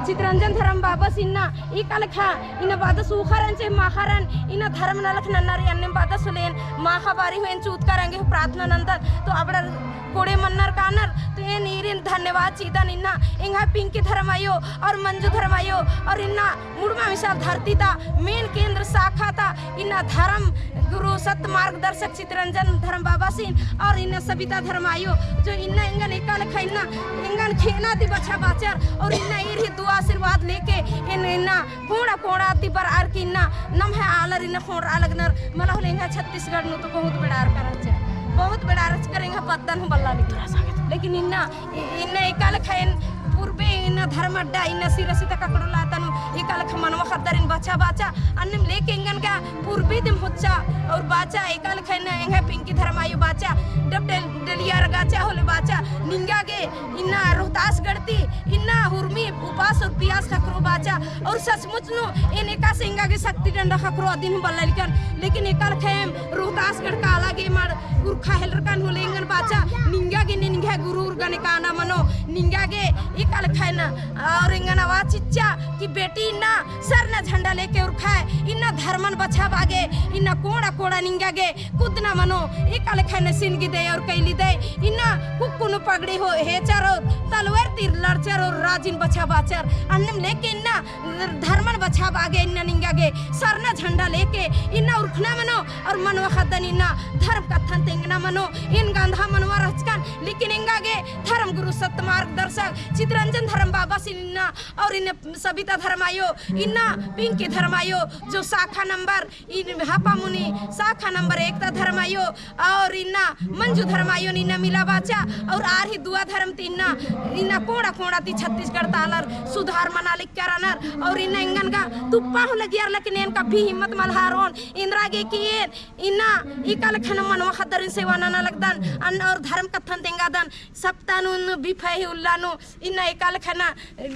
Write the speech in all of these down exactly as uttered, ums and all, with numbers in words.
चितरंजन धर्म बाबस इन्ना एका लेखा इन्ना बादस उखरन चे माखरन इन्ना धर्म नलख नन्नर अन्नेम बादस होले एन माखा बारी हूँ एन चूतकर एंग्है प्रार्थना नन्दन। तो अबड़र कोड़े मन्नर कानर, तो एन ईरिन धन्यवाद चिदन इन्ना एंग्है पिंकी धर्म आयो और मंजू धर्म आयो और इन्ना मुड़मा मिसाल धरती ता main केंद्र शाखा ता इन्ना धर्म गुरु सत मार्गदर्शक चितरंजन धर्म बाबासिन और इन्ना सबिता धर्म आयो जो इन्ना एंगन एका लेखा इन्ना एंगन खेअना ती बछाबाचर और इन्ना ईर ही दुआ आशीर्वाद लेके एन इन्ना कोड़ा कोड़ा ती बरअर की इन्ना नम्है आलर इन्ना खोंड़रआ लगनर। मला होले एंग्है छत्तीसगढ़ नू तो बहुत बेड़ारका रहचा, बहुत बेड़ारचकर एंग्है पद्दन हूँ बल्ला लगी। लेकिन इन्ना इ-, इन्ना एका लेखा एन पूर्बे इन्ना धर्म अड्डा इन्ना सिरसी ता ककड़ोलता नू एका लेखा मनवा ख़द्दरिन बछाबाचा अन्नेम लेके एंगन गा पूर्बे दिम होच्चा और बाचा एका लेखा इन्ना एंग्है पिंकी धर्म आयो बाचा डब डल-, डलिया रगाचा होले बाचा निंगा गे इन्ना रोहतासगढ़ ती इन्ना हुरमी उपास और पियास ख़क्खरो बाचा और सचमुच नू एन एकासे एंगा गे शक्ति डंडा ख़क्खरो अदिन हूँ बल्ला लिकन। लेकिन एका लेखा एम रोहतासगढ़ काला गे मड़ उरखा हेलरकन होले एंगन बाचा निंगा गे ने निंग्है गुरु उरगन एकाना मनो निंगा गे एका लेखा एन और एंगन आवाज चिच्चा कि बेटी इन्ना सरना झंडा लेके उरखाय इन्ना धर्मन बछाबआ गे इन्ना कोड़ा कोड़ा निंगा गे कुद्दना मनो एका लेखा एन सिनगी दे और कैली दे इन्ना कुक्कुनु पगड़ी हो हेचर और तलवार ती लड़चर और राजिन बछाबाचर अन्नेम लेके इन्ना धर्मन बछाबआ गे इन्ना निंगा गे सरना झंडा लेके इन्ना उरखना मनो और मनवा ख़द्दन इन्ना धर्म कत्थन तेंगना मनो। एन गंधा मनवा रहचकन लेकिन एंगा गे धर्म गुरु सत मार्गदर्शक चितरंजन धर्म बाबासिन इन्ना और इन्ना सबिता धर्म आयो इन्ना पिंकी धर्म आयो जो शाखा नंबर इन हपा मुनी शाखा नंबर एक ता धर्म आयो और इन्ना मंजू धर्म आयोन इन्ना मिला बाचा और आर ही दुआ धर्म ती इन्ना, इन्ना कोड़ा कोड़ा ती छत्तीसगढ़ ता आलर सुधार मना लिक्कर रअनर और इन्ना एंगन गा तुप्पा हूँ लगियर लेकिन एन कभी हिम्मत मल हारोन। एन्दरा गे कि एन इन्ना एका लेखन मनवा ख़द्दरिन सेवा नना लगदन अन्न और धर्म कत्थन तेंगादन सप्ताह नू बिफे ही उल्ला नू इन्ना एका लेखन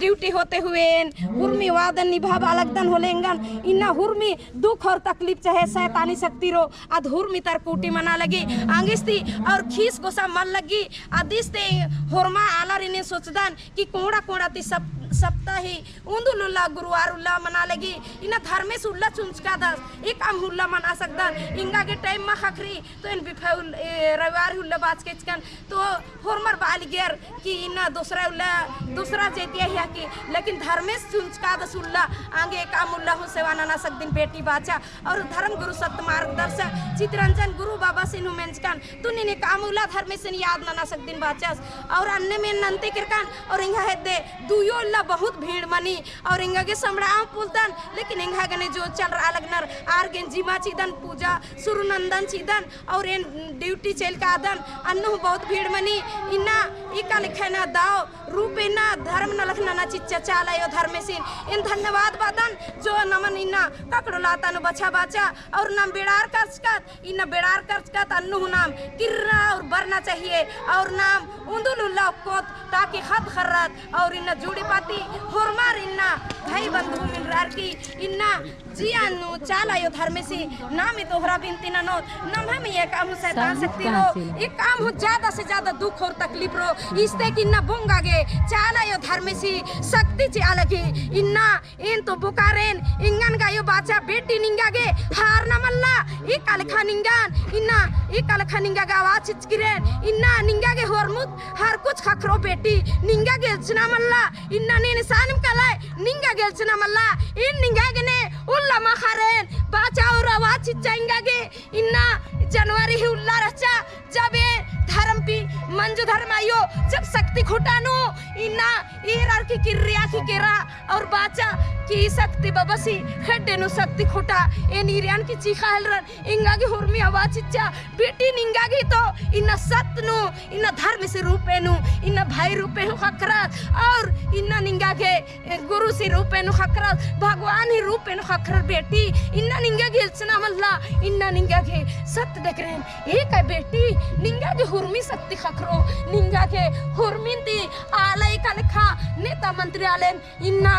duty होते हुए एन हुरमी वादन निभाबआ लगदन होले एंगन इन्ना हुरमी दुख और तकलीफ चाहे शैतानी शक्ति रओ अद हुरमी तरकुटी मना लगी। आंगिस ती और खीस गोसा मल लगी। अदिस ते होरमा आलारिन सोचदन कि कोड़ा कोड़ा ती सप-, सप्ताही उन्दुल उल्ला गुरुवार उल्ला मना लगी। इन्ना धर्मेस उल्ला चुंचकादस एकअम उल्ला मना सकदन। एंगा गे time मा ख़क्खरी तो एन बिफे उल-, ए, रविवार उल्ला बाचकन तो होरमर बालिगर कि इन्ना दूसरा उल्ला, दूसरा चेतिया हिया कि, लेकिन धर्मेस चुंचकादस उल्ला, आंगे एकअम उल्ला हूँ सेवा नना सकदिन बेटी बाचा। और धर्म गुरु सत मार्गदर्शक चितरंजन गुरु बाबासिन हूँ मेंजकन, तो नीन एकअम उल्ला धर्मेसिन याद नना सकदिन बाचस। और अन्नेम एन नन्ते केरकन, और एंग्है हेद्दे दुयो उल्ला बहुत भीड़ मनी, और एंगा गे समड़ाम पुलतन, लेकिन एंगा गने जो चलरआ लगनर, आर गेन जिमा चिदन, पूजा सुरु नन्दन चिदन, और एन duty चइल कादन, अन्नु हूँ बहुत भीड़ मनी, इन्ना एका लेखा इन्ना दव रूप इन्ना धर्म नलख नना चिच्चा चाला आयो धर्मेसिन। एन धन्यवाद बअदन जो नमन इन्ना ककड़ोलता नू बछाबाचा और नाम बेड़ारकचकत, इन्ना बेड़ारकचकत अन्नु हूँ नाम किर्रना और बरना चाहिए और नाम उन्दुल उल्ला ओक्कोत ताकि ख़द्द ख़र्रत और इन्ना जुड़ी पाती होरमर इन्ना भाई बंधु मिनरार की इन्ना जिया नू चाला आयो धर्मेसी नाम ई दोहरा बिनती ननोत, नम्है मइय्याँ एकअम हूँ शैतान शक्ति रओ, एकअम हूँ ज्यादा से ज्यादा दुख और तकलीफ रओ, इस्ते कि इन्ना बोंगा गे चाला आयो धर्मेसी शक्ति चिआ लगी। इन्ना एन तो बोकारेन, एंगन गा आयो बाचा बेटी निंगा गे हारना मल्ला, एका लेखा निंगन, इन्ना एका लेखा निंगा गे आवाज चिचकिरेन, इन्ना निंगा गे होरमुत हर कुछ ख़क्खरो बेटी, निंगा गे एल्चना मल्ला, इन्ना नीन सानिम कलाय, निंगा गे एल्चना मल्ला, एन निंगा गने उल्ला मा ख़क्खरेन, बाचा और आवाज चिच्चा एंगा गे, इन्ना जनवरी ही उल्ला रहचा, जब ए धर्म पी मंजू धर्म आयो, जब शक्ति खुटा नू, इन्ना ईर आर की किर्रिया की केरा, और बाचा कि शक्ति बबसी खेड्डे नू शक्ति खुटा, एन ईरियन की चीखा हेलरन, एंगा गे होरमी आवाज चिच्चा, बेटी निंगा गे तो इन्ना सत नू, इन्ना धर्मेसी रूपे नू, इन्ना भाई रूपे हूँ ख़क्खरत, और इन्ना निंगा गे, ए, गुरुसी रूपे नू ख़क्खरत, भगवान ही रूपे नू ख़क्खरत बेटी, इन्ना निंगा गे एल्चना मल्ला, इन्ना निंगा गे सत देखरेन, एका बेटी, निंगा गे होरमी शक्ति ख़क्खरो निंगा गे होरमिन ती आलय का लेखा नेता मंत्री आलेन इन्ना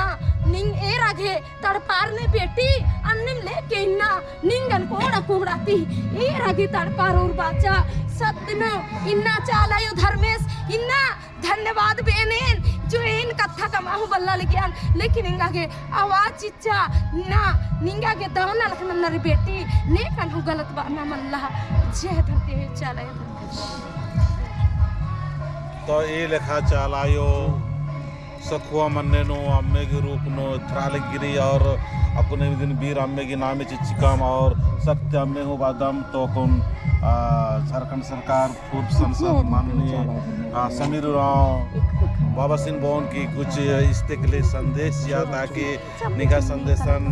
निंग एरा गे तड़पार ने बेटी अन्नेम लेके इन्ना निंगन कोड़ा कोड़ा ती एरा गे तड़पार और बाचा सत्य में इन्ना चाला आयो धर्मेस इन्ना धन्यवाद बेनेन जो एन कत्था कमआ हूँ बल्ला लगियन, लेकिन एंगा गे आवाज चिच्चा ना, निंगा गे दव नलख नन्ना रे बेटी, नेकन हूँ गलत बअना मल्ला। जय धरती चाला आयो धर्मेस। तो ई लेखा चाला आयो सखुआ मन्ने नू अम्मे गे रूप नू एथरा लगी रई और अक्कुन इदिन बीर अम्मे गे नामे चिच्चकम और सत्य अम्मे हूँ बअदम तो अक्कुन, आ, झारखंड सरकार पूर्व सांसद माननीय, आ, समीर उराँव बाबासिन बओन की कुछ इस्ते के लिए संदेश चिआ ताकि निंग्है संदेशन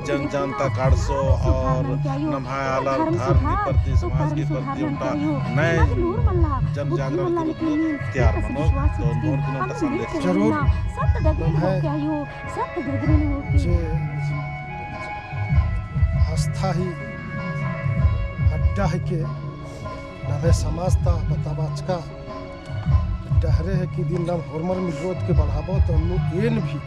जन जन तक अंड़सो और नम्है आलर धर्म के प्रति, समाज के प्रति ओन्टा नए जन जागरण के रूप में तैयार मनो, तो ओन्टा संदेश। जरूर। नम्है जे आस्था ही अड्डा है के नम्है समाज ता बताबाचका डहरे है कि दिन नाम होरमर मिलरोत के बढ़ाबओत अन्नु एन भी,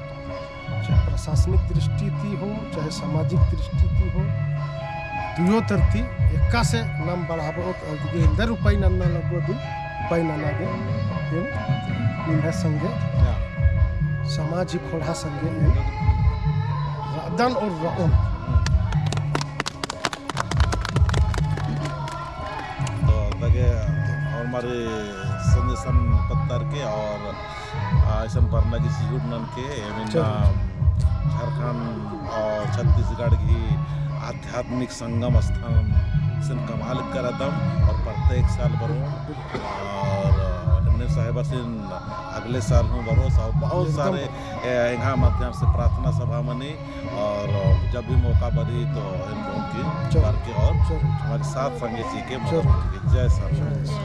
चाहे प्रशासनिक दृष्टि ती हो, चाहे सामाजिक दृष्टि ती हो, दुयो तरती एकासे नाम बढ़ाबओत और दिगे एन्देर उपाय नन्ना लगो दिन उपाय नना गे एन निम्है संगे, सामाजिक खोड़ा संगे एन रअदन और रओन। तो तगे होरमारी संदेशन पत्तर के और, आ, अइसन बरना की चिहुट नन के, एम इन्ना झारखंड और छत्तीसगढ़ की आध्यात्मिक संगम स्थान सन कमआ लक्कर रअदम और प्रत्येक साल बरओ और एन्ने साहेबासिन अगले साल हूँ बरओ। सब बहुत सारे, ए, एंग्है माध्यम से प्रार्थना सभा मनी और जब भी मौका बरी तो एन बओन की जरूर। करके और जरूर। हमारे साथ संगे जी के मदद जरूर। करेंगे। जय सरना। जय।